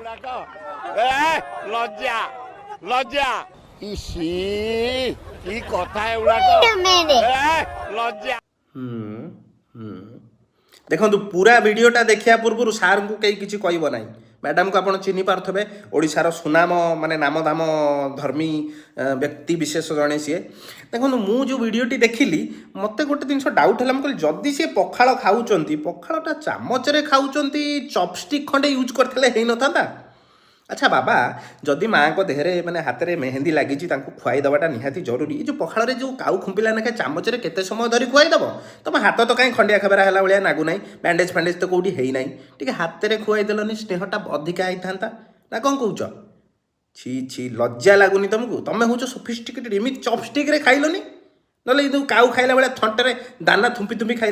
ଏଗୁଡାକ? ଏ ଲଜ୍ଜା, ଲଜ୍ଜା, ଇସି, କି କଥା ଏଗୁଡାକ? ଏ ଲଜ୍ଜା। ଦେଖନ୍ତୁ, ପୁରା ଭିଡ଼ିଓଟା ଦେଖିବା ପୂର୍ବରୁ ସାର୍ଙ୍କୁ କେହି କିଛି କହିବ ନାହିଁ। ମ୍ୟାଡ଼ାମକୁ ଆପଣ ଚିହ୍ନି ପାରୁଥିବେ, ଓଡ଼ିଶାର ସୁନାମ ମାନେ ନାମଧାମ ଧର୍ମୀ ବ୍ୟକ୍ତି ବିଶେଷ ଜଣେ ସିଏ। ଦେଖନ୍ତୁ, ମୁଁ ଯେଉଁ ଭିଡ଼ିଓଟି ଦେଖିଲି, ମୋତେ ଗୋଟେ ଜିନିଷ ଡାଉଟ୍ ହେଲା। ମୁଁ କହିଲି, ଯଦି ସିଏ ପଖାଳ ଖାଉଛନ୍ତି, ପଖାଳଟା ଚାମଚରେ ଖାଉଛନ୍ତି, ଚପଷ୍ଟିକ୍ ଖଣ୍ଡେ ୟୁଜ୍ କରିଥିଲେ ହେଇନଥାନ୍ତା? ଆଚ୍ଛା ବାବା, ଯଦି ମାଆଙ୍କ ଦେହରେ ମାନେ ହାତରେ ମେହେନ୍ଦି ଲାଗିଛି, ତାଙ୍କୁ ଖୁଆଇ ଦେବାଟା ନିହାତି ଜରୁରୀ। ଏ ଯେଉଁ ପଖାଳରେ ଯେଉଁ କାଉ ଖୁମ୍ପିଲା ଲେଖା ଚାମଚରେ କେତେ ସମୟ ଧରି ଖୁଆଇ ଦେବ? ତମ ହାତ ତ କାହିଁ ଖଣ୍ଡିଆ ଖାବରା ହେଲା ଭଳିଆ ନାଗୁନାହିଁ, ବ୍ୟାଣ୍ଡେଜ୍ ଫ୍ୟାଣ୍ଡେଜ୍ ତ କେଉଁଠି ହେଇନାହିଁ। ଟିକେ ହାତରେ ଖୁଆଇ ଦେଲନି, ସ୍ନେହଟା ଅଧିକା ହେଇଥାନ୍ତା ନା କ'ଣ କହୁଛ? ଛି ଛି, ଲଜ୍ଜା ଲାଗୁନି ତମକୁ? ତମେ ହେଉଛ ସଫିଷ୍ଟିକେଟେଡ୍, ଏମିତି ଚପଷ୍ଟିକ୍ରେ ଖାଇଲନି? ନହେଲେ ଏ ଯେଉଁ କାଉ ଖାଇଲା ଭଳିଆ ଥଣ୍ଟରେ ଦାନା ଥୁମ୍ପି ଥୁମ୍ପି ଖାଇଲ।